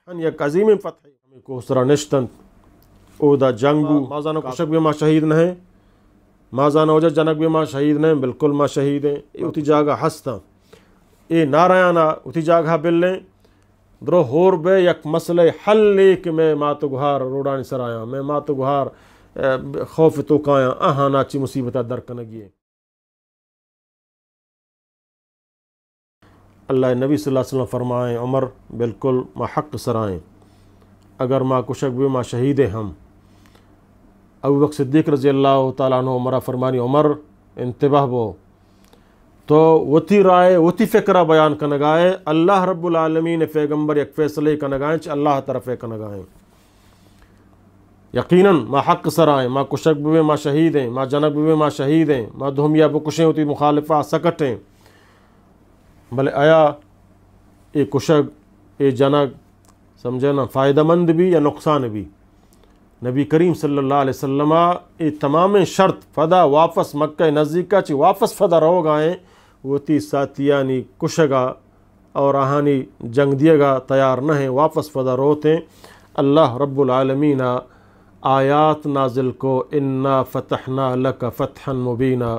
فتحاً، یک عظیمیں فتحے۔ ہمے کوہ سرا نشتنت، اودا جنگ بو۔ ما زاناں کشگ بے ما شہید نہ ایں، ما زاناں اودا جنگ بے ما شہید نہ ایں، بالکل ما شہید ایں۔ اے وتی جاگہ ہستاں، اے نارایانا وتی جاگہ بلیں۔ درو ہور بے یک مسئلہ حل اے کہ مئے مات و گہار روڈانی سرایاں، مئے مات و گہار، اے، خوف توکایاں، آہانا چی مصیبتا در کنگی اے۔ اللہ نبی صلی اللہ علیہ وسلم فرمائیں، عمر، بالکل ما حق سرائیں، اگر ما کشگ بے ما شہید ہم۔ ابو بکر صدیق رضی اللہ تعالیٰ عنہ عمرا فرمانی، عمر، انتباہ بو، تو وتی رائے، وتی فکرا بیان کنگائے، اللہ رب العالمین پیغمبر یک فیصلے کنگائیں، چہ اللہ طرفے کنگائیں۔ یقیناً ما حق سرائیں، ما کشگ بویں ما شہید ایں، ما جنگ بویں ما شہید ایں، ما دومیا بکشیں وتی مخالفا سکٹیں۔ بلے آیا اے کشگ، اے جنگ، سمجھے نا، فائدہ مند بی یا نقصان بی؟ نبی کریم صلی اللہ علیہ وسلم اے تمامیں شرط پدا واپس مکہ نزدیکا چی واپس پدا روگائیں، وتی ساتیانی کشگا اور آہانی جنگ دیگا تیار نہ ایں، واپس پدا روتیں۔ اللہ رب العالمین آیات نازل کو، انا فتحنا لک فتحا مبینا،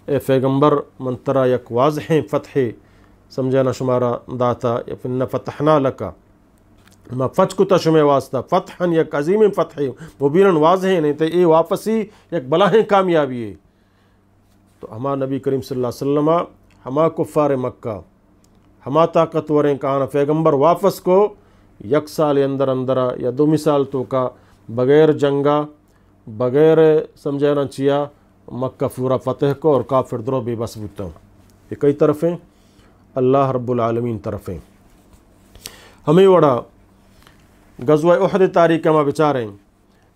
اے پیغمبر، من ترا یک واضحیں فتحے، سمجھے نا، شمارا داتا، انا فتحنا لک، ما پچ کتا شمے واسطہ، فتحاً، یک عظیمیں فتحے، مبیناً، واضحیں، نہیں تو اے واپسی یک بلاہیں کامیابی اے۔ تو ہما نبی کریم صلی اللہ علیہ وسلم ہما کفار مکہ، ہما طاقتوریں کہ آہانا پیغمبر واپس کو، یک سال اندر اندرا یا دومی سال توکا بغیر جنگا، بغیر سمجھے نا چیا، مکہ پورا فتح کو اور کافر درو بے بس بوتاں۔ اے کئی طرفیں؟ اللہ رب العالمین طرفیں۔ ہمے وڑا غزوہ احد تاریخ ما بچاریں،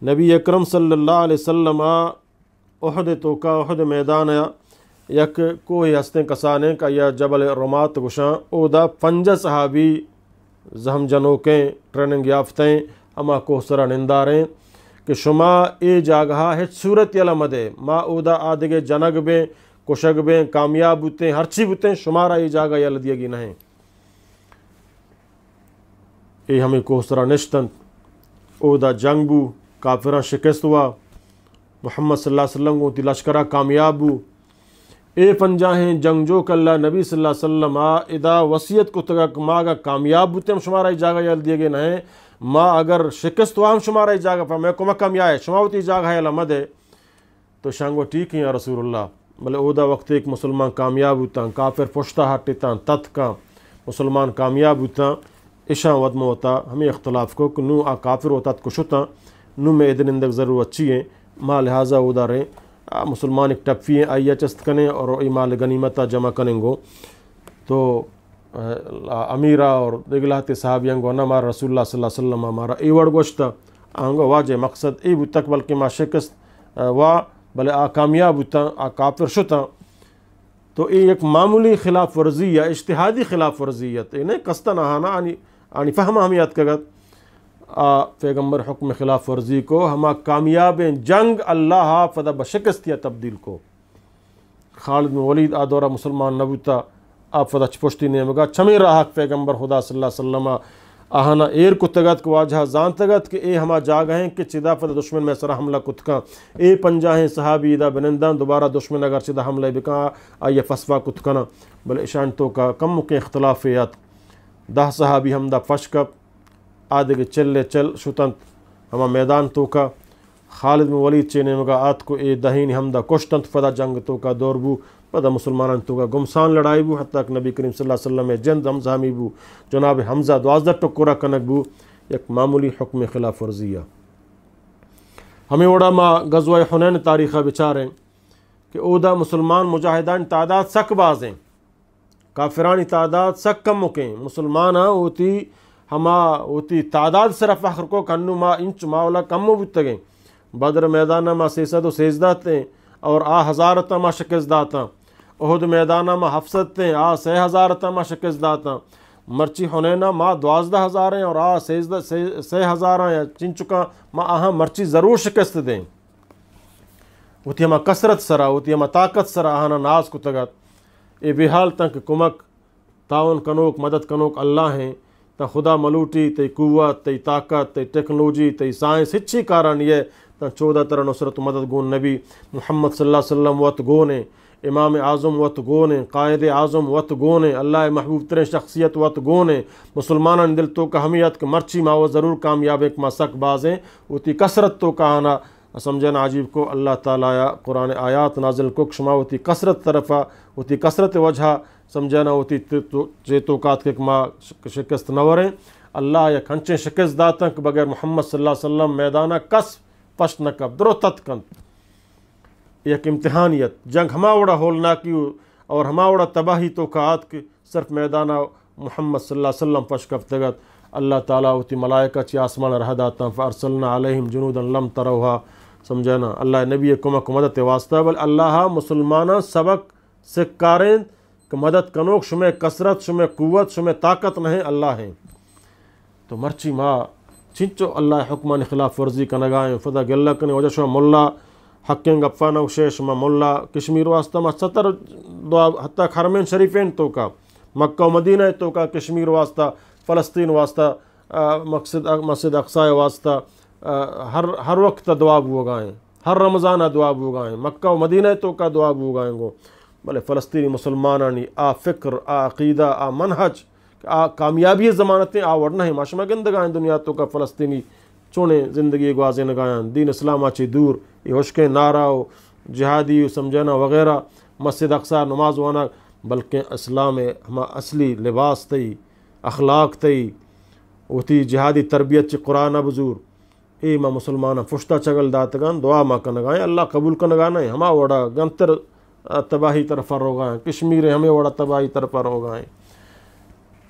نبی اکرم صلی اللہ علیہ وسلم احد توکا، احد میدان ء یک کوہ ہستیں کسانیں کہ آیا جبل رمات گوشاں، اودا پنجاہ صحابی زہم جنوکیں، ٹریننگ یافتیں، ہما کوہ سرا ننداریں کہ شما اے جاگہا ہچ صورت یلہ مدے، ما اودا آدگہ جنگ بیں، کشگ بیں، کامیاب بوتیں، ہرچی بوتیں، شمارا اے جاگہ یلہ دیگی نہ ایں۔ اے ہمے کوہ سرا نشتنت، اودا جنگ بو، کافراں شکست وا، محمد صلی اللہ علیہ وسلم گوں وتی لشکرا کامیاب بو۔ اے پنجاہیں جنگجوک اللہ نبی صلی اللہ علیہ وسلم آ ادا وصیت کتگ کہ ما اگاں کامیاب بوتیں ہم شمارا اے جاگہ یل دیگے نہ ایں، ما اگر شکست وا ہم شمارا اے جاگہ، پہ مئے کمک ہم یائے، شما وتی جاگہ یل مدے۔ تو شاں گو ٹھیک ایں یا رسول اللہ، بلے اودا وقت ایک مسلمان کامیاب بوتاں، کافر پشتا ہٹتاں، تتکاں، مسلمان کامیاب بوتاں، اشاں وت ما وتا ہمے اختلاف کو کہ نوں آ کافر وت اتک شتاں، نوں مئے اد نندگ ضرورت چی ایں؟ ما لہذا اودا ریں، آ مسلمان ایک ٹپی ایں، آئیا چست کنیں اور اے مال غنیمتا جمع کنیں گو۔ تو، آ، امیرا اور دگہ لہتے صحابیاں گو، نہ، مارا رسول اللہ صلی اللہ علیہ وسلم مارا اے وڑ گوشتا۔ آنگو واجہ مقصد اے بوتک بلکہ ما شکست، آ، وا، بلے آ کامیاب بوتاں، آ کافر شتاں۔ تو اے یک معمولی خلاف ورزی یا اجتہادی خلاف ورزی ات، اے نہ کستن آہانا آنی، آنی فہم ہمے اتکگ ات۔ آ پیغمبر حکم خلاف ورزی کو، ہما کامیابیں جنگ اللہ آ پدا بہ شکستیا تبدیل کو۔ خالد بن ولید آ دورا مسلمان نہ بوتا، آ پدا چہ پشتی نیمگا چمے راہک پیغمبر خدا صلی اللہ علیہ وسلم آہانا ایر کتگ ات کہ واجہ زانتگ ات کہ اے ہما جاگہ ایں کہ چدا پدا دشمن مئے سرا حملہ کت کن۔ اے پنجاہیں صحابی ادا بننداں، دوبارہ دشمن اگر چدا حملہ بکن، آ، آئیا پسپا کت کناں۔ بلے اشان توکا کمکیں اختلافے ات۔ دہ صحابی ہمدا پش کپ، آ دگہ چل ء چل شتنت ہما میدان توکا۔ خالد بن ولید چے نیمگا آتک و اے دہینی ہمدا کشتنت، پدا جنگ توکا دور بو، پدا مسلمانانی توکا گمسان لڑائی بو، حتی کہ نبی کریم صلی اللہ علیہ وسلم ء جند ہم زہمی بو، جناب حمزہ دوازدہ ٹکرا کنگ بو، یک معمولی حکم خلاف ورزی ء۔ ہمے وڑا ما غزوہ حنین تاریخ ء بچاریں کہ اودا مسلمان مجاہدانی تعداد سک بازیں۔ کافرانی تعداد سک کمکیں، مسلماناں وتی ہما وتی تعداد سرا فخر کو کہ انوں ما انچ ما ولا کمو بوتگیں۔ بدر میدانا ما سیصد و سیزدہ اتیں اور آ ہزار اتاں ما شکست داتاں۔ احد میدانا ما ہفت صد اتیں، آ سئے ہزار اتاں ما شکست داتاں۔ مرچی حنینا ما دوازدہ ہزار ایں اور آ سیزدہ، سئے، سئے ہزار آں یا چنچکاں ما آہاں مرچی ضرور شکست دیں۔ وتی ہما کثرت سرا، وتی ہما طاقت سرا آہانا ناز کتگ ات۔ اے بے حال تاں کہ کمک، تعاون کنوک، مدد کنوک اللہ ایں۔ تاں خدا ملوٹی، تئی قوت، تئی طاقت، تئی ٹیکنالوجی، تئی سائنس، ہچی کارا نیئے، تاں چودا ترا نصرت و مدد گون نبی۔ محمد صلی اللہ علیہ وسلم وت گون ایں، امام اعظم وت گون ایں، قائد اعظم وت گون ایں، اللہ محبوب ترین شخصیت وت گون ایں۔ مسلمانانی دل توکا ہمے ات کہ مرچی ما و ضرور کامیاب ایں کہ ما سک باز ایں، وتی کثرت توکا آنا سمجھنا عجیب کو۔ اللہ تعالی قرآن آیات نازل کو کہ شما وتی کثرت طرفا، وتی کثرت وجہا سمجھنا وتی ت-، تو-، چے توکا اتکے کہ ما شک-، شکست نہ وریں۔ اللہ یک ہنچیں شکست داتاں کہ بغیر محمد صلی اللہ علیہ وسلم میدانا کس پشت نہ کپ، درو تت کنت۔ یک امتحانیت، جنگ ہما وڑا ہولناکی و اور ہما وڑا تباہی توکا آت کہ صرف میدانا محمد صلی اللہ علیہ وسلم پش کپتگ ات۔ اللہ تعالی وتی ملائکہ چہ آسمان رہ داتاں، فارسلنا علیہم جنودا لم تروها۔ سمجھنا، اللہ نبی کمک و مدد واسطہ، بل اللہ مسلماناں سبق سکارینت کہ مدد کنوک شمئے کثرت، شمئے قوت، شمئے طاقت نہ ایں، اللہ ایں۔ تو مرچی ما چنچو اللہ حکمانی خلاف ورزی کنگا ایں، پدا گلہ کنیں، واجہ شما ملا حقیں گپا نہ گوشے، شما ملا کشمیر واسطہ ما ستر دعا، حتی حرمین شریفین توکا، مکہ و مدینہ توکا کشمیر واسطہ، فلسطین واسطہ، آ، مقصد، مسجد اقصی واسطہ، آ، ہر، ہر وقت دعا بوگا ایں، ہر رمضان دعا بوگا ایں، مکہ و مدینہ توکا دعا بوگا ایں گو۔ بلے فلسطینی مسلمانانی آ فکر، آ عقیدہ، آ منہج، آ کامیابی ضمانتیں، آ وڑ نہ ایں۔ ما شما گندگا ایں دنیا توکا فلسطینی چونیں زندگی گوازینگا ایں، دین اسلام چہ دور، اے ہشکیں نعرہ و جہادی و سمجھنا وغیرہ، مسجد اقصی نماز وانگ، بلکہ اسلام ہما اصلی لباس تئی، اخلاق تئی، وتی جہادی تربیت چہ قرآن بزور۔ اے ما مسلماناں پشتا چگل داتگاں، دعا ما کنگا ایں، اللہ قبول کنگا نہ ایں، ہما وڑا گنتر تباہی طرفا روگا ایں، کشمیر ہمے وڑا تباہی طرفا روگا ایں۔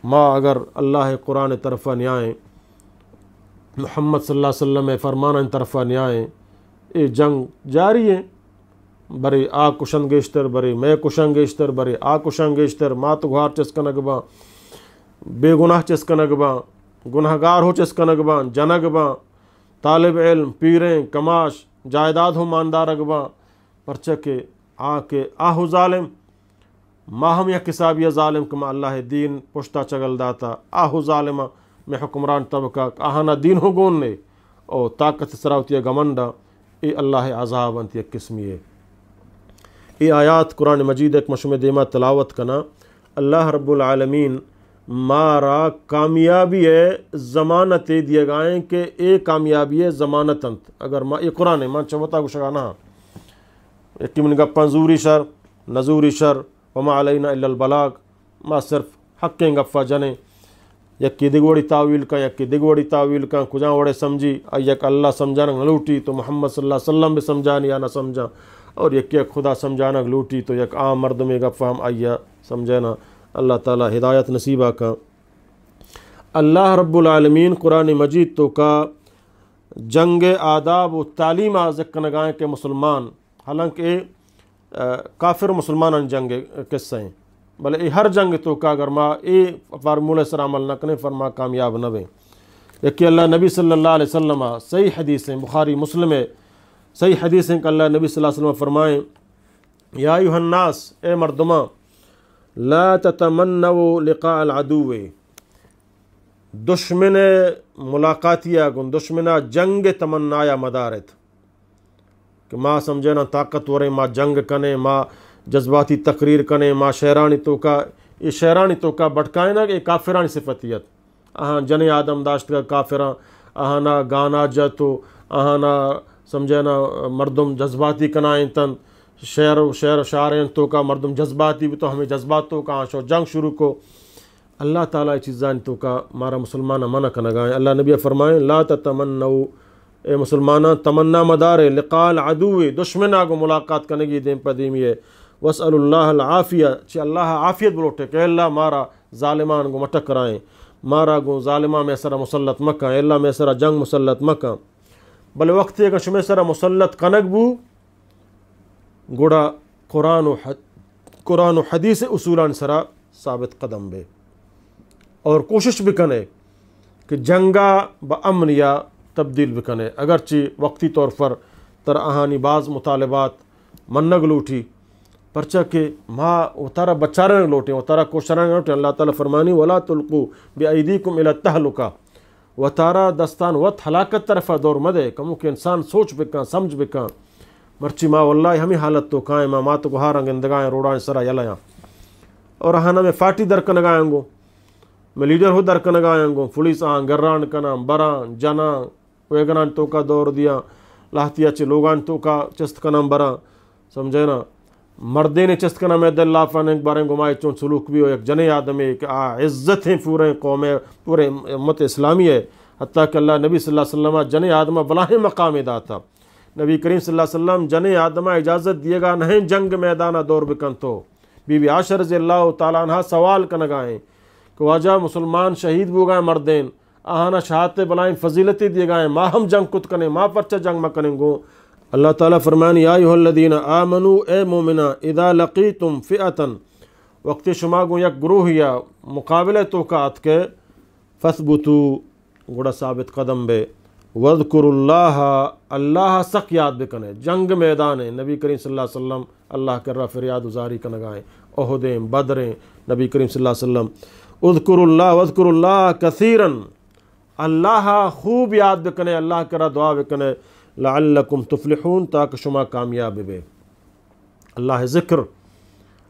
ما اگر اللہ قرآن طرفا نیائیں، محمد صلی اللہ علیہ وسلم فرمانانی طرفا نیائیں، اے جنگ جاری ایں۔ برے آ کشنت گیشتر، برے مئے کشنت گیشتر، برے آ کشنت گیشتر، مات گوہار چست کنگ باں، بے گناہ چست کنگ باں، گناہگار ہو چست کنگ باں، جنگ باں، طالب علم، پیریں، کماش، جائیداد ہو ماندارگ باں، پرچہ کہ آ کہ آہو ظالم، ما ہم یک حسابی ظالم کہ ما اللہ دین پشتا چگل داتا، آہو ظالم، مئے حکمران طبقہ کہ آہانا دین ہو گون نے، او طاقت سرا وتی گمنڈا، اے اللہ عذاب انت یک قسمی اے۔ اے آیات قرآن مجید ایک مشم دیما تلاوت کنا، اللہ رب العالمین مارا کامیابی ضمانت دیگا ایں کہ اے کامیابی ضمانت انت۔ اگر ما، اے قرآن ایں، من چہ وتا گوشگا نہ، یکی من گپاں زوری شر، نزوری شر، وما علینا الا البلاغ، ما صرف حقیں گپا جنیں۔ یکے دگہ وڑی تاویل کن، یکے دگہ وڑی تاویل کن، کجام وڑے سمجھی، آئی یک اللہ سمجھانگ نہ لوٹی تو محمد صلی اللہ علیہ وسلم بہ سمجھانی یا نہ سمجھاں، اور یکے یک خدا سمجھانگ لوٹی تو یک عام مردمے گپا ہم آئی سمجھنا۔ اللہ تعالی ہدایت نصیبا کن۔ اللہ رب العالمین قرآن مجید توکا جنگ آداب و تعلیما ذکر کنگا ایں کہ مسلمان، حالانکہ اے، آ، کافر مسلمانانی جنگ قصہ ایں، بلے اے ہر جنگ توکا اگر ما اے فارمولہ سر عمل نہ کنیں، پر ما کامیاب نہ بیں۔ یکی اللہ نبی صلی اللہ علیہ وسلم صحیح حدیث ایں، بخاری مسلم ایں، صحیح حدیث ایں کہ اللہ نبی صلی اللہ علیہ وسلم فرمائیں، یا ایھا الناس، اے مردماں، لا تتمنوا لقاء العدو، دشمن ملاقاتیا گوں دشمنا جنگ تمنایا مدارت کہ ما سمجھنا طاقتوریں، ما جنگ کنیں، ما جذباتی تقریر کنیں، ما شعرانی توکا، اے شعرانی توکا بٹکائنگ اے کافرانی صفتی ات۔ آہاں جنیں آدم داشتگ کافراں، آہانا گانا جت و آہانا سمجھنا مردم جذباتی کنائینتنت، شعر و شعر و شعریں توکا مردم جذباتی بوت و ہمے جذبات توکا آہاں شو جنگ شروع کو۔ اللہ تعالی اے چیزانی توکا مارا مسلماناں منع کنگا ایں۔ اللہ نبی فرمائیں، لا تتمنوا، اے مسلماناں تمنا مدارے، لقاء العدو، دشمنا گوں ملاقات کنگی دیم پہ دیمی اے۔ واسألوا اللہ العافیہ، چہ اللہ عافیت بلوٹے کہ اللہ مارا ظالمان گوں مٹکرائیں، مارا گوں ظالمان مئے سرا مسلط مکن، اے اللہ مئے سرا جنگ مسلط مکن۔ بلے وقتی اگر شمئے سرا مسلط کنگ بو، گڑا قرآن و ح-، قرآن و حدیث اصولانی سرا ثابت قدم بے اور کوشش بکنے کہ جنگا با امنیا تبدیل بکنے، اگرچہ وقتی طور پر تر آہانی بعض مطالبات منگ لوٹی، پرچا کہ ما وتارا بچارنگ لوٹیں، وتارا کوشرنگ لوٹیں۔ اللہ تعالی فرمانی: ولا تلقوا بأیدیکم الی التہلکہ۔ وتارا دستان وت ہلاکت طرفا دور مدے۔ کمو کہ انسان سوچ بکن، سمجھ بکن۔ مرچی ما واللہ ہمیں حالت توکائیں، ما مات گوہاراں گندگائیں، روڈاں سرا یلیاں۔ اور ہانا میں فاٹی در کنگائیں گو، میں لیڈر ہو در کنگائیں گو، پولیس آں گران کناں، براں، جناں، ویگنان توکا دور دیاں، لہتیا چہ لوگان توکا چست کناں براں، سمجھے نا؟ مردین چست کناں میں دل لافان انگ باریں گمائے چون سلوک بھی ہو، یک جنے آدمے کہ آ عزت ہیں پورے قوم، پورے امت اسلامی ہے۔ حتیٰ کہ اللہ نبی صلی اللہ علیہ وسلم جنے آدم بلاہیں مقام داتا۔ نبی کریم صلی اللہ علیہ وسلم جنے آدم اجازت دیگا نہیں جنگ میدان دور بکن تو۔ بی بی عائشہ رضی اللہ تعالی عنہ سوال کنگائیں کہ واجہ مسلمان شہید بوگائیں مردین، آہانا شہادت بلائیں فضیلتے دیگائیں، ما ہم جنگ کت کنیں، ما پرچہ جنگ مکنیں گو؟ اللہ تعالی فرمانی: یا ایھا الذین آمنوا، اے مومناں، اذا لقیتم فئة، وقتی شما گوں یک گروہ یا مقابلہ توکا اتکے، فثبتوا، گڑا ثابت قدم بے، واذکروا اللہ، اللہ سک یاد بکنے۔ جنگ میدان ہے، نبی کریم صلی اللہ علیہ وسلم اللہ کرا فریاد و زاری کنگائیں، احدیں، بدریں، نبی کریم صلی اللہ علیہ وسلم، اذکروا اللہ، واذکروا اللہ کثیرا، اللہ خوب یاد بکنے، اللہ کرا دعا بکنے، لعلکم تفلحون، تاکہ شما کامیاب بے۔ اللہ ذکر،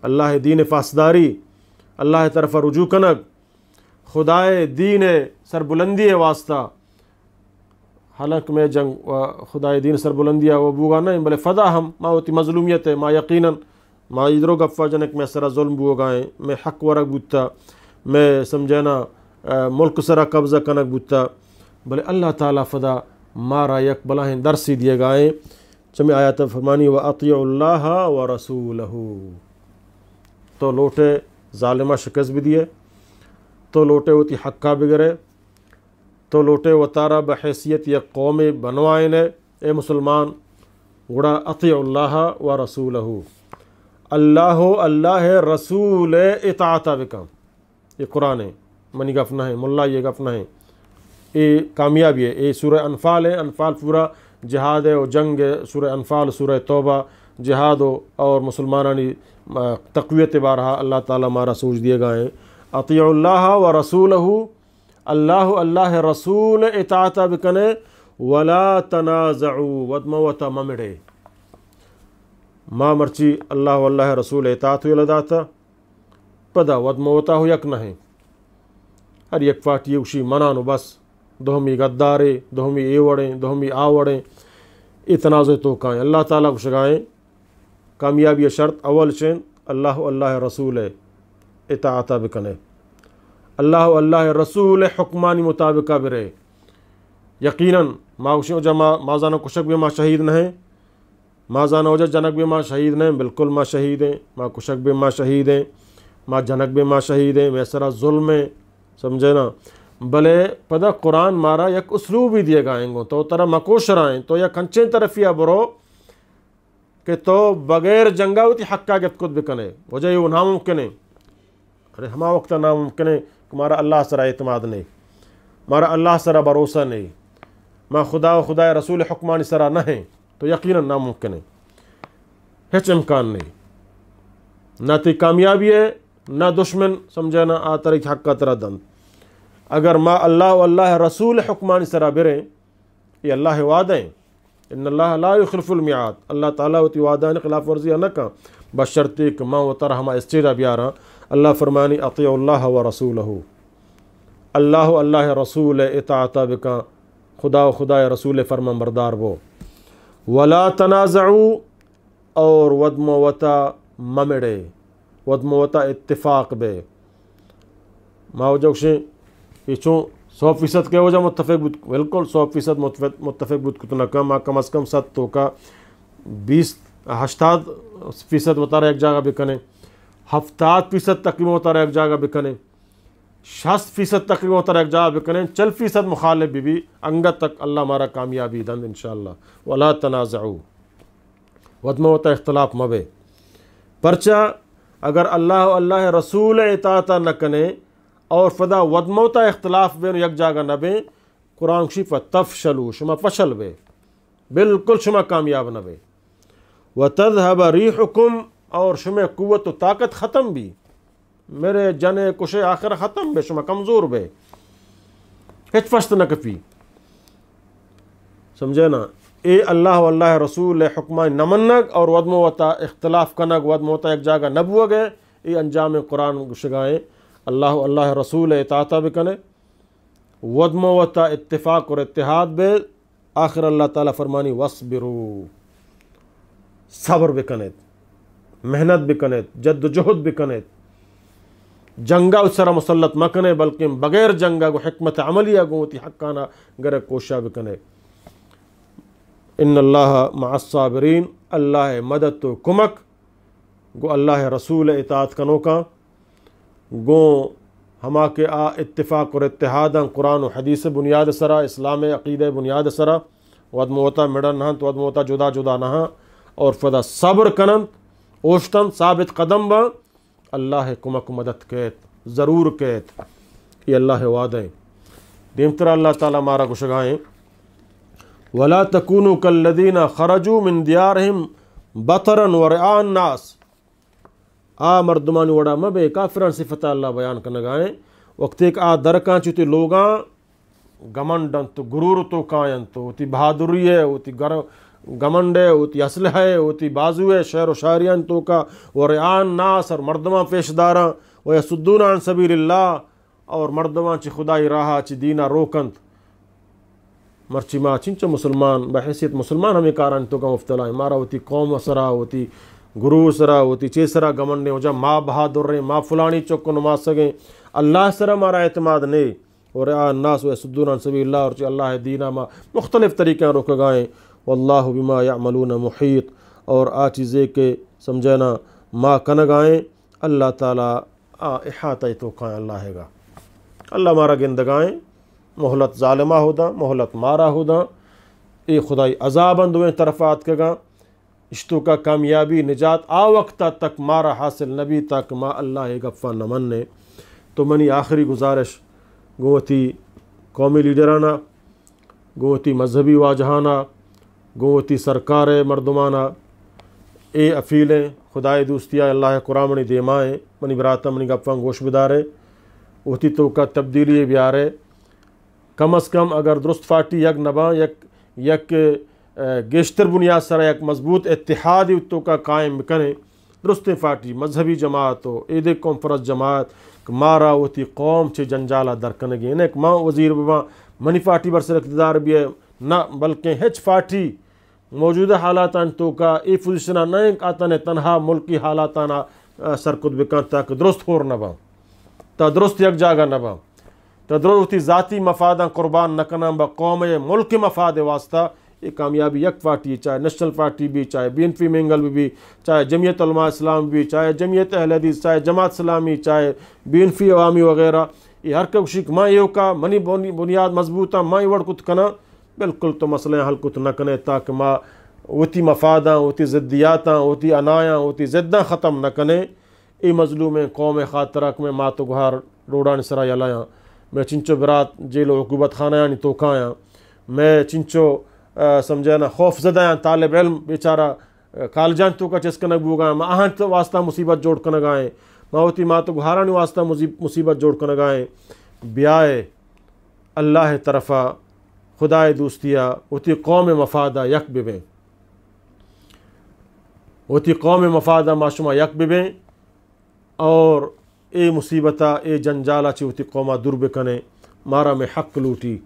اللہ دین پاسداری، اللہ طرف رجوع کنگ، خدائے دین سربلندی واسطہ، حالانکہ میں جنگ و خدائے دین سربلندی و بوگا نہیں، بلے فدا ہم ما وتی مظلومیت ہے، ما یقیناً ما ادرو گفا جنک میں سرا ظلم بوگائیں، میں حق ورگ بوتا، میں سمجھنا، آ، ملک سرا قبضہ کنگ بوتا، بلے اللہ تعالی فدا مارا یک بلاہیں درسی دیگائیں۔ چمی آیات فرمانی: و اطیعوا اللہ و رسولہ۔ تو لوٹے ظالمہ شکست بدیے، تو لوٹے وتی حقا بگرے، تو لوٹے وتارا بحیثیت یک قومے بنوائنے، اے مسلمان، گڑا اطیعوا اللہ و رسولہ، اللہ و اللہ رسول اطاعتا بکن۔ یہ قرآن ہے، منی گپ نہ ہے، ملا یہ گپ نہ ہے۔ اے کامیابی ہے۔ اے سورہ انفال ہے، انفال پورا جہاد ہے و جنگ ہے۔ سورہ انفال، سورہ توبہ، جہاد و اور مسلمانانی، آ، تقویت بارہا اللہ تعالی مارا سوچ دیگائیں۔ اطیعوا اللہ و رسولہ، اللہ و اللہ رسول اطاعتا بکنے، ولا تنازعوا، وت ما وتا ممڑے۔ ما مرچی اللہ و اللہ رسول اطاعت یلہ داتا، پدا وت ما وتا ہو یک نہ ہیں۔ ہر یک پارٹی گوشی منان و بس، دومی غدارے، دومی اے وڑیں، دومی آ وڑیں، اے تنازع توکائیں۔ اللہ تعالی گوشگائیں، کامیابی شرط اول چین اللہ و اللہ رسول اطاعتا بکنے، اللہ و اللہ رسول حکمانی مطابقہ برے۔ یقیناً ما گوشیں وجہ ما، ما زانو کشک بے ما شہید نہ ہیں، ما زانو وجہ جنک بے ما شہید نہ ہیں، بالکل ما شہید ہیں، ما کشک بے ما شہید ہیں، ما جنک بے ما شہید ہیں، میں سرا ظلم ہیں، سمجھے نا؟ بلے پدا قرآن مارا یک اسلوبی دیگائیں گو، تو ترا مکوشرائیں، تو یک انچیں طرفی برو کہ تو بغیر جنگا وتی حقا گپت کت بکنے، وجہ یہ ناممکن ہے۔ ارے ہما وقت ناممکن ہے کہ مارا اللہ سرا اعتماد نہیں، مارا اللہ سرا بھروسہ نہیں، ما خدا و خدائے رسول حکمانی سرا نہ ہیں، تو یقیناً ناممکن ہے، ہچ امکان نہیں۔ نہ تی کامیابی ہے، نہ دشمن سمجھے نہ آ ترا حقا ترا دنت۔ اگر ما اللہ و اللہ رسول حکمانی سرا بریں، یہ اللہ وعدہ ہیں۔ ان اللہ لا یخلف المیعاد، اللہ تعالی وتی وعدہ خلاف ورزی نہ کن، بشرطی کہ ما وتر ہما اسٹیجا بیاراں۔ اللہ فرمانی: اطیعوا اللہ و رسولہ، اللہ و اللہ رسول اطاعتا بکن، خدا و خدائے رسول فرمان بردار بو۔ ولا تنازعوا، اور وت ما وتا ممڑے، وت ما وتا اتفاق بے۔ ما وجہ گوشیں، یہ چون سو فیصد کے وجہ متفق بوت، بالکل سو فیصد متفق، متفق بوت کت نہ کن، ما کم از کم صد توکا بیست، ہشتاد فیصد وتارا یک جاگہ بکنیں، ہفتاد فیصد تقریباً وتارا یک جاگہ بکنیں، شست فیصد تقریباً وتارا یک جاگہ بکنیں، چل فیصد مخالف بی بی، انگت تک اللہ مارا کامیابی دند انشاءاللہ۔ ولا تنازعوا، وت ما وتا اختلاف مبے۔ پرچا اگر اللہ و اللہ رسول اطاعتا نہ کنے اور پدا وت ما وتا اختلاف بین و یک جاگہ نہ بین، قرآن گوشی: فتفشلوا، شما فشل بے، بالکل شما کامیاب نہ بے۔ وتذهب ريحكم، اور شمئے قوت و طاقت ختم بی۔ مرے، جنے، کشے، آخر ختم بے، شما کمزور بے۔ ہچ پشت نہ کپی۔ سمجھے نا؟ اے اللہ و اللہ رسول حکمانی نہ منگ اور ودم وتا اختلاف کنگ، ودم وتا یک جاگہ نہ بوگ ہے، اے انجام قرآن گشگائیں۔ اللہ و اللہ رسول اطاعتا بکنے، ودم وتا اتفاق اور اتحاد بے، آخر اللہ تعالی فرمانی، "واصبروا"، صبر بکنیت، محنت بکنیت، جد و جہد بکنیت۔ جنگا اس سرا مسلط مکنے، بلکہ بغیر جنگا گو حکمت عملی گو وتی حقانا گرے کوشا بکنے۔ ان اللہ مع الصابرین، اللہ مدد و کمک گوں اللہ رسول اطاعت کنوکاں، گوں ہما کہ آ اتفاق اور اتحاداں قرآن و حدیث بنیاد سرا، اسلام عقیدہ بنیاد سرا، ودم وتا مڑن نہ انت، ودم وتا جدا جدا نہ انت، اور پدا صبر کننت، اوشتنت، ثابت قدم باں، اللہ کمک و مدد کیت، ضرور کیت۔ یہ اللہ وعدہ ہیں۔ دیمتر اللہ تعالی مارا گشگائیں، "ولا تکونوا کالذین خرجوا من دیارهم بطرا ورئاء الناس"۔ آ مردمانی وڑا مبے، کافران صفت اللہ بیان کنگائیں۔ وقتی کہ آ درکاں چوتی لوگاں گمنڈ انت و غرور توکا انت و وتی بہادری ہے، وتی گر-، گمنڈ ہے، وتی اسلحہ ہے، وتی بازو ہے، شعر و شاعریان توکا، ورئاء الناس، اور مردمان پیش داراں، ویصدون عن سبیل اللہ، اور مردمان چی خدائی راہا چی دینا روکنت۔ مرچی ما چنچو مسلمان، بحیثیت مسلمان ہمیں کارانی توکا مبتلا ہیں۔ مارا وتی قوم سرا، وتی گروہ سرا، وتی چے سرا گمنڈیں، وجہ ما بہادر ہیں، ما فلانی چک و نماسگیں۔ اللہ سرا مارا اعتماد نہیں۔ ورئاء الناس ویصدون عن سبیل اللہ، اور چہ اللہ دینا ما مختلف طریقہ روکگائیں۔ واللہ بما یعملون محیط، اور آ چیزے کہ سمجھنا ما کنگائیں، اللہ تعالی آ احاطہ توکائیں اللہ گا۔ اللہ مارا گندگائیں، مہلت ظالمہ ہودا، مہلت مارا ہودا، اے خدائی عذاب اندویں طرف آتکگاں۔ اشتوکا کامیابی نجات آ وقتا تک مارا حاصل نبی تاکہ ما اللہ اے گپا نہ منیں۔ تو منی آخری گزارش گوں وتی قومی لیڈرانا، گوں وتی مذہبی واجہانا، گوں وتی سرکار مردمانا اے اپیلیں، خدائے دوستیا اللہ قرآن منی دیمائیں، منی براتا منی گپاں گوش بدارے، وتی توکا تبدیلی بیارے۔ کم از کم اگر درست پارٹی یک نباں، یک، یک، ء، گیشتر بنیاد سرا یک مضبوط اتحادی توکا قائم بکنیں۔ درستیں پارٹی، مذہبی جماعت و ایدے قوم پرست جماعت کہ مارا وتی قوم چہ جنجالا در کنگی۔ نہ کہ ما وزیر بباں، منی پارٹی برسر اقتدار بیئے، نہ، بلکیں ہچ پارٹی موجودہ حالاتانی توکا اے پوزیشنا نہ انت کہ آ تنے تنہا ملکی حالاتانا، ء، سرکت بکنت تاکہ درست ہور نہ باں، تا درست یک جاگہ نہ باں، تا درست وتی ذاتی مفاداں قربان نہ کناں، با قوم ء ملک مفاد واسطہ اے کامیابی یک پارٹی، چاہے نیشنل پارٹی بی، چاہے بی این پی مینگل بی، چاہے جمعیت علماء اسلام بی، چاہے جمعیت اہل حدیث، چاہے جماعت اسلامی، چاہے بی این پی عوامی وغیرہ، اے ہر کس گوشی کہ ما ایوکا منی بنی-، بنیاد مضبوط آں، ما اے وڑ کت کناں، بالکل تو مسئلہ حل کت نہ کنے تاکہ ما وتی مفاداں، وتی ضدیاتاں، وتی انایاں، وتی ضداں ختم نہ کنے۔ اے مظلومیں قوم خاطرا کہ مئے مات و گہار روڈانی سرا یلایاں، مئے چنچو برات جیل و عقوبت خانہانی توکایاں، مئے چنچو، ء، سمجھے نا، خوف زدہ آں، طالب علم بیچارہ کالجانی توکا چست کنگ بوگا، ما آہانی واسطہ مصیبت جوڑ کنگا ایں، ما وتی مات و گہارانی واسطہ مصیب-، مصیبت جوڑ کنگا ایں۔ بیائے اللہ طرفا، خدائے دوستیا، وتی قوم مفادا یک ببیں، وتی قوم مفادا ما شما یک ببیں۔ اور اے مصیبتا، اے جنجالا چہ وتی قوما دور بکنیں۔ مارا مئے حق لوٹی،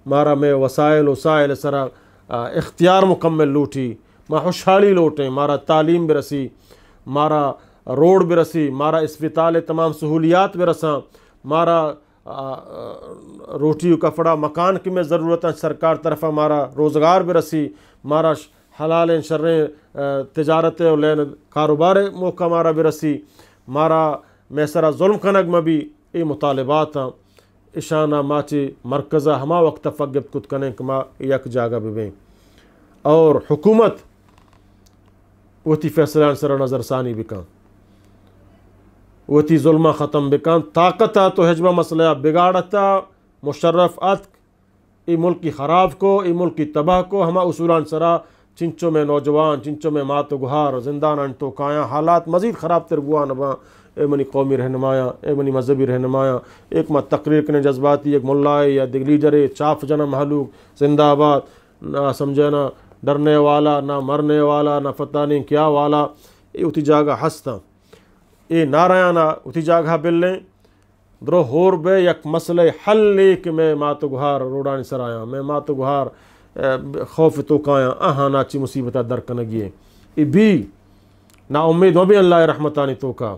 مارا مئے وسائل و سائل سرا، آ، اختیار مکمل لوٹی۔ ما خوشحالی لوٹیں، مارا تعلیم برسی، مارا روڈ برسی، مارا اسپتال تمام سہولیات برساں، مارا، آ، آ، روٹی و کپڑا مکان کہ مئے ضرورت انت سرکار طرفا مارا روزگار برسی، مارا ش-، حلالیں شریں، ء، تجارت و لین کاروبار موقع مارا برسی، مارا مئے سرا ظلم کنگ مبی، اے مطالبات آں۔ اشانا ما چہ مرکزا ہما وقت پگپت کت کنیں کہ ما یک جاگہ ببیں اور حکومت وتی فیصلہ سرا نظر ثانی بکن، وتی ظلم ختم بکن۔ طاقت تو ہچبر مسئلہ بگاڑتا، مشرف اتک، اے ملکی خراب کو، اے ملکی تباہ کو، ہما اصولان سرا چنچو مئے نوجوان، چنچو مئے مات و گہار زندانانی توکایاں، حالات مزید خرابتر بوان باں۔ اے منی قومی رہنمایاں، اے منی مذہبی رہنمایاں، ایک ما تقریر کنیں جذباتی، یک ملائے یا دگہ لیڈرے چاپ جناں مہلوک زندہ باد، نہ سمجھے نہ ڈرنے والا، نہ مرنے والا، نہ پتہ نہیں کیا والا، اے وتی جاگہ ہستاں۔ اے نعرہانا وتی جاگہ بلیں۔ درو ہور بئے یک مسئلہ حلے کہ مئے مات و گہار روڈانی سرایاں، مئے مات و گہار، اے، خوف توکایاں، آہانا چی مصیبتا در کنگی ایں۔ اے بی نا امید مبیں اللہ رحمتانی توکا۔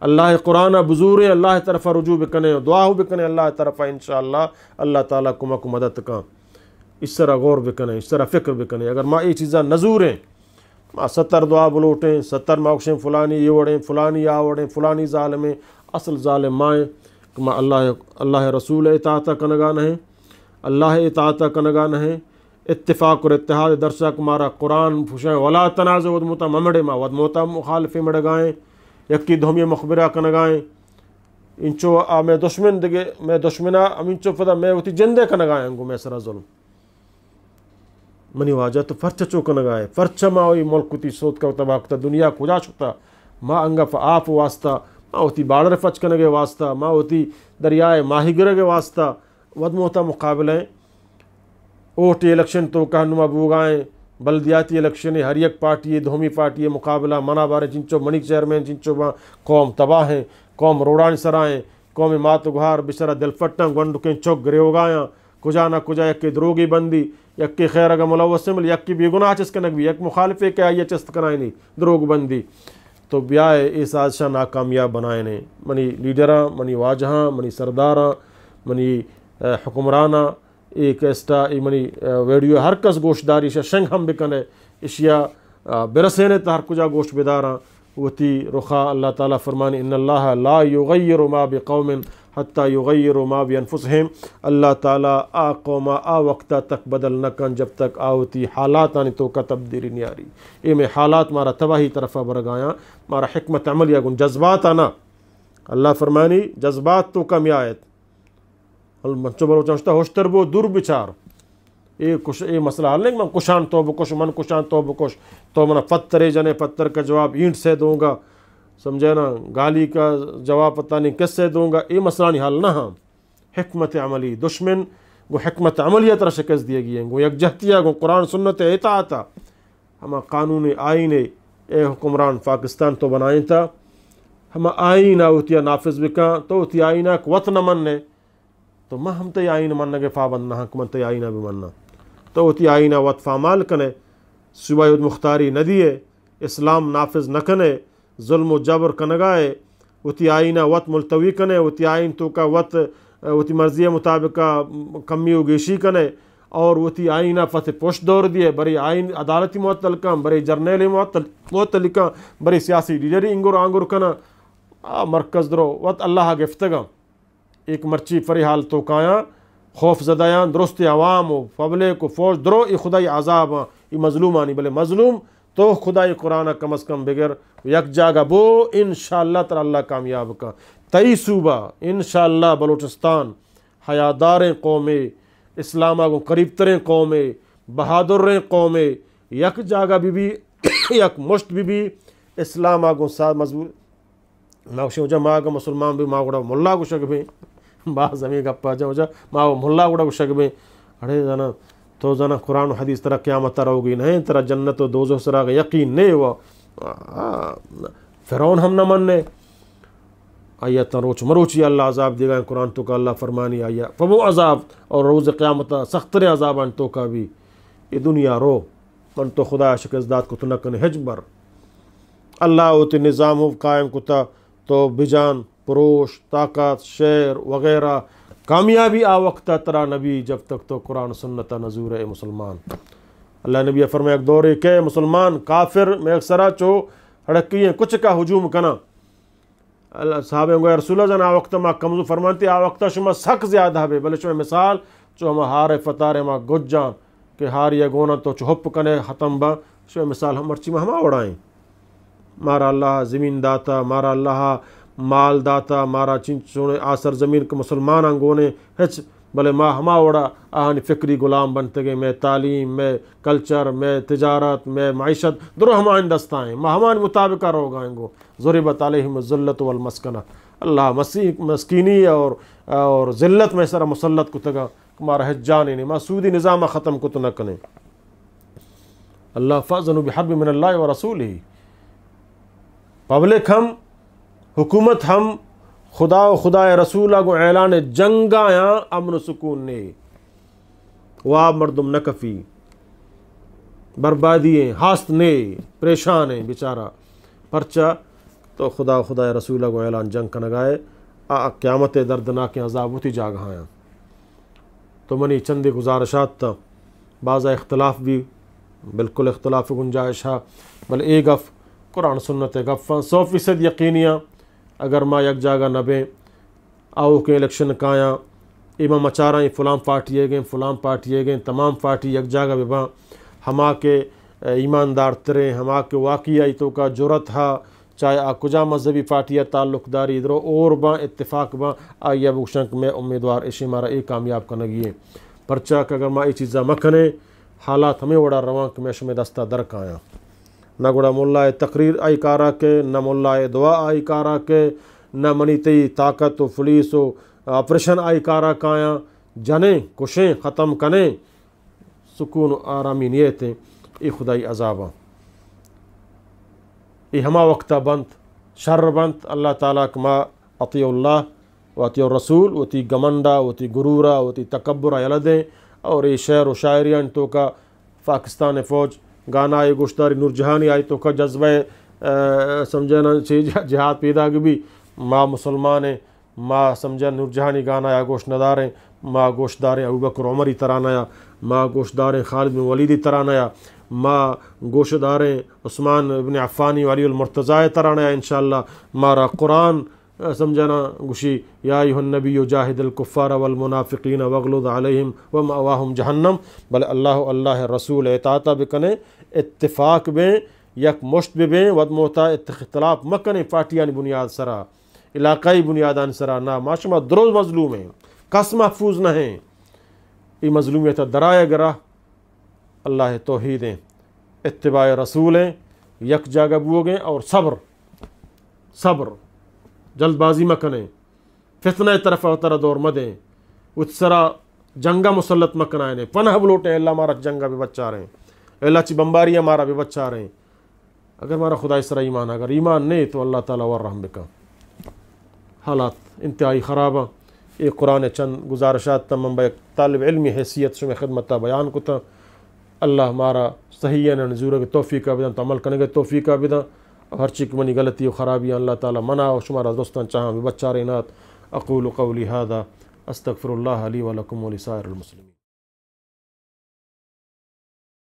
اللہ قرآنا بزوریں، اللہ طرفا رجوع بکنیں، دعا ہو بکنیں اللہ طرفا، انشاءاللہ اللہ تعالی کمک و مدد کن۔ اس سرا غور بکنیں، اس سرا فکر بکنیں۔ اگر ما اے چیزا نزوریں، ما ستر دعا بلوٹیں، ستر ما گوشیں فلانی اے وڑیں، فلانی آ وڑیں، فلانی ظالمیں، اصل ظالم مائیں کہ ما اللہ، اللہ رسول اطاعتا کنگا نہیں، اللہ اطاعتا کنگا نہیں۔ اتفاق اور اتحاد درسا کہ مارا قرآن پوشائیں، ولا تنازع، ود موتا ممڑے، ما ود موتا مخالفیں مڑگائیں، یکی دومی مخبرہ کنگائیں۔ انچو آ مئے دشمن دگہ، مئے دشمنا ہمینچو پدا مئے وتی جندے کنگائیں گو مئے سرا ظلم۔ منی واجہ تو پرچہ چو کنگائے؟ پرچہ ما وی ملک وتی سوتکا و تباہ کتا؟ دنیا کجا شتا؟ ما انگا پہ آپ واسطہ، ما وتی بارڈر پچ کنگے واسطہ، ما وتی دریائے ماہی گرگے واسطہ ود موتا مقابلہ ایں۔ اوٹی الیکشن توکا نما بوگائیں، بلدیاتی الیکشن، ہر یک پارٹی، دومی پارٹی مقابلہ، منا باریں چنچو منی چیئرمین چنچو باں، قوم تباہ ایں، قوم روڈانی سرا ایں، قوم مات و گہار بچارا دلپٹاں، گونڈکیں چک گریوگایاں، کجا نہ کجا یکے دروگی بندی، یکے خیر اگاں ملوث ایں، بلے یکے بے گناہ چست کنگ بی، یک مخالفے کہ آئی چست کنائینی، دروگ بندی۔ تو بیائے اے سازشاں ناکامیاب بنائینے۔ منی لیڈراں، منی واجہاں، منی سرداراں، منی، اے، حکمراناں، اے کیسٹا، اے منی، اے، ویڈیو ہر کس گوشداری شہ شنگ ہم بکنے، اشیا، آ، برسینے تا ہر کجا گوش بداراں۔ وتی رخا اللہ تعالی فرمانی، ان اللہ لا یغیر ما بقوم حتی یغیروا ما بانفسهم۔ اللہ تعالی آ قوما آ وقتا تک بدل نہ کن جب تک آ وتی حالاتانی توکا تبدیلی نیاری۔ اے مئے حالات مارا تباہی طرفا برگایاں، مارا حکمت عملیا گوں جذباتا نہ۔ اللہ فرمانی، جذبات توکا میایت۔ ال-، منچو بلوچاں شتا ہوشتر بو، دور بچار۔ اے کش-، اے مسئلہ حل نہیں کہ من کشان تو بکش، من کشان تو بکش، تو منا پترے جنے، پتر کا جواب اینٹ سے دوں گا، سمجھے نا، گالی کا جواب پتہ نہیں کس سے دوں گا، اے مسئلہ نہیں حل نہ ہاں۔ حکمت عملی، دشمن گو حکمت عملی ترا شکست دیگی ہیں، گو یک جہتیا، گو قرآن سنت اطاعتا۔ ہما قانون آئین اے حکمران پاکستان تو بنائینتا، ہما آئین ء وتی نافذ بکن، تو وتی آئین ء وت نہ مننے، تو من ہم تئی آئین منگ ء پابند نہ ہاں کہ من تئی آئین ء بہ مناں۔ تو وتی آئین ء وت پامال کنے، صوبہ ء مختاری نہ دیے، اسلام نافذ نہ کنے، ظلم و جبر کنگا ئے، وتی آئین ء وت ملتوی کنے، وتی آئین توکا وت، وتی مرضی ء مطابق ء کمی و گیشی کنے اور وتی آئین ء پت پشت دور دیے، برے آئین عدالتی معطل کن، برے جرنیل معطل، معطل کن، برے سیاسی لیڈری انگر آنگر کناں۔ آ مرکز درو وت اللہ ء گفتگاں۔ ایک مرچی پری حال توکایاں خوف زدہ یاں، درست عوام و پبلک و فوج درو ای خدای عذاب آں، ای مظلومانی، بلے مظلوم تو خدای قرآن ء کم از کم بگر یک جاگہ بو، انشاءاللہ ترا اللہ کامیاب کن۔ تئی صوبہ، انشاءاللہ بلوچستان، حیاداریں قومے، اسلام ء گوں قریب تریں قومے، بہادریں قومے، یک جاگہ بہ بی، یک مشت بہ بی، اسلام ء گوں ساتھ مضبوط۔ ما گوشیں، واجہ، ما اگاں مسلمان بیں، ما گڑا ملا گوشگ بیں۔ باز ہمے گپ ء جاں، واجہ، ما و ملا گڑا گوشگ بیں۔ اڑے زاناں، تو زاناں قرآن و حدیث ترا قیامت ء روگی نہ انت، ترا جنت و دوزخ سرا یقین نے و، آ، فرعون ہم نہ مننے۔ آیا تاں روچ مروچی اللہ عذاب دیگا، قرآن توکا اللہ فرمانی آیا پمو عذاب اور روز قیامت سختریں عذابان توکا بی۔ اے دنیا رو۔ من تو خدا شکست دات کت نہ کن ہچ بر۔ اللہ وتی نظام ہو قائم کتا، تو بجان، پروش، طاقت، شعر وغیرہ کامیابی آ وقت ترا نبی جب تک تو قرآن سنت نزور اے مسلمان۔ اللہ نبی فرمائے، ایک دورے کہ مسلمان کافر میں سرا چو ہڑکی ہیں، کچھ کا ہجوم کنا۔ اللہ صحابہ گویا، رسول اللہ جان، آ وقت ما کمزور، فرمانتی، آ وقت شما سک زیادہ بے، بلے شما مثال چو ہما ہار فتار ہما گجان کہ ہار یا گونا تو چو ہپ کنے ختم با، شما مثال ہم مرچی ما ہما وڑائیں۔ مارا اللہ زمین داتا، مارا اللہ مال داتا، مارا چین چونے آ سرزمین کہ مسلماناں گونے ہچ بلے ما ہما وڑا آہانی فکری غلام بنتگیں، مئے تعلیم، مئے کلچر، مئے تجارت، مئے معیشت درو ہمائیں دستائیں، ما ہمانی مطابق روگائیں گو۔ ضربت علیہم الذلۃ والمسکنۃ، اللہ مسیح مسکینی اور، اور ذلت مئے سرا مسلط کتگا، مارا ہچ جانے نہیں، ما سودی نظام ختم کت نہ کنیں۔ اللہ فاذنوا بحرب من اللہ ورسولہ۔ پبلک ہم، حکومت ہم خدا و خدائے رسول ء گوں اعلان جنگ آیاں، امن و سکون نے، واب مردم نہ کفی، بربادی ہیں، ہاست نے، پریشان ہیں بیچارہ۔ پرچا تو خدا و خدائے رسول ء گوں اعلان جنگ کنگائے، آ قیامت دردناکیں عذاب وتی جاگہ آیاں۔ تو منی چندے گزارشات تا، بازا اختلاف بھی، بالکل اختلاف گنجائش ہا، بل اے گف قرآن سنت گفاں، سو فیصد یقینیاں۔ اگر ما یک جاگہ نہ بیں، آؤکیں الیکشن کایاں، اے ما مچاراں اے فلان پارٹی ئیگیں، فلان پارٹی ئیگیں، تمام پارٹی یک جاگہ بباں، ہما کہ ایماندار تریں، ہما کہ واقعی آئی توکا جرأت ہا، چاہے آ کجا مذہبی پارٹی ء تعلق داری، درو اور باں، اتفاق باں، آئی ء بگوشاں کہ مئے امیدوار اشی، مارا اے کامیاب کنگی ایں۔ پرچا کہ اگر ما اے چیزاں مہ کنیں، حالات ہمے وڑا رواں کہ مئے شمئے دستا در کایاں۔ نہ گڑا ملا ء تقریر آئی کارا کہ، نہ ملا ء دعا آئی کارا کہ، نہ منی تئی طاقت و پولیس و آپریشن آئی کارا کایاں۔ جنیں، کشیں، ختم کنیں، سکون و آرامی نیتیں، اے خدائی عذاباں۔ اے ہما وقتا بنت، شر بنت، اللہ تعالی کہ ما اطیعوا اللہ و اطیعوا الرسول، وتی گمنڈا، وتی غرورا، وتی تکبرا یلہ دیں، اور اے شعر و شاعریانی توکا پاکستان فوج گانا اے گوشداری، نورجہانی آئی توکا جذبہ، آ، سمجھنا چی جہاد پیداگ بی، ما مسلمان ہیں، ما سمجھا نورجہانی گانا یا گوش نداریں، ما گوش داریں ابوبکر عمری ترانہ یا، ما گوش داریں خالد بن ولیدی ترانہ یا، ما گوش داریں عثمان ابن عفانی و علی المرتضی ترانہ یا، انشاءاللہ مارا قرآن، آ، سمجھنا گوشی، یا ایھا النبی جاہد الکفار والمنافقین واغلظ علیہم ومأواہم جہنم، بلے اللہ و اللہ رسول اطاعتا بکنے، اتفاق بیں، یک مشت ببیں، وت موتا اتخ-، اختلاف مکنیں پارٹیانی بنیاد سرا۔ علاقائی بنیادانی سرا نہ، ما شما درو مظلوم ہیں، کس محفوظ نہ ہیں۔ اے مظلومیت درائے گرا اللہ توحید ہیں، اتباع رسول ہیں، یک جاگہ بوگیں اور صبر، صبر، جلد بازی مکنیں، فتنہ طرف وترا دور مدیں، وت سرا جنگا مسلط مکنائیں، پناہ بلوٹیں، اللہ مارا جنگا بے بچاریں، اللہ چی بمباری مارا بے بچاریں۔ اگر مارا خدای سرا ایمان، اگر ایمان نہیں تو اللہ تعالی ور رحم بکن۔ حالات انتہائی خراب ہیں۔ اے قرآن چند گزارشات تم من با یک طالب علمی حیثیت شمئے خدمتا بیان کتا۔ اللہ مارا صحیح نزورگ توفیق بدن، تو عمل کنگ توفیق بدن۔ اور ہر چی کہ منی غلطی و خرابی اللہ تعالی منا و شمارا درستان چاہاں بے بچارینات۔ اقول قولی هذا، استغفر الله لي ولكم ولسائر المسلمين۔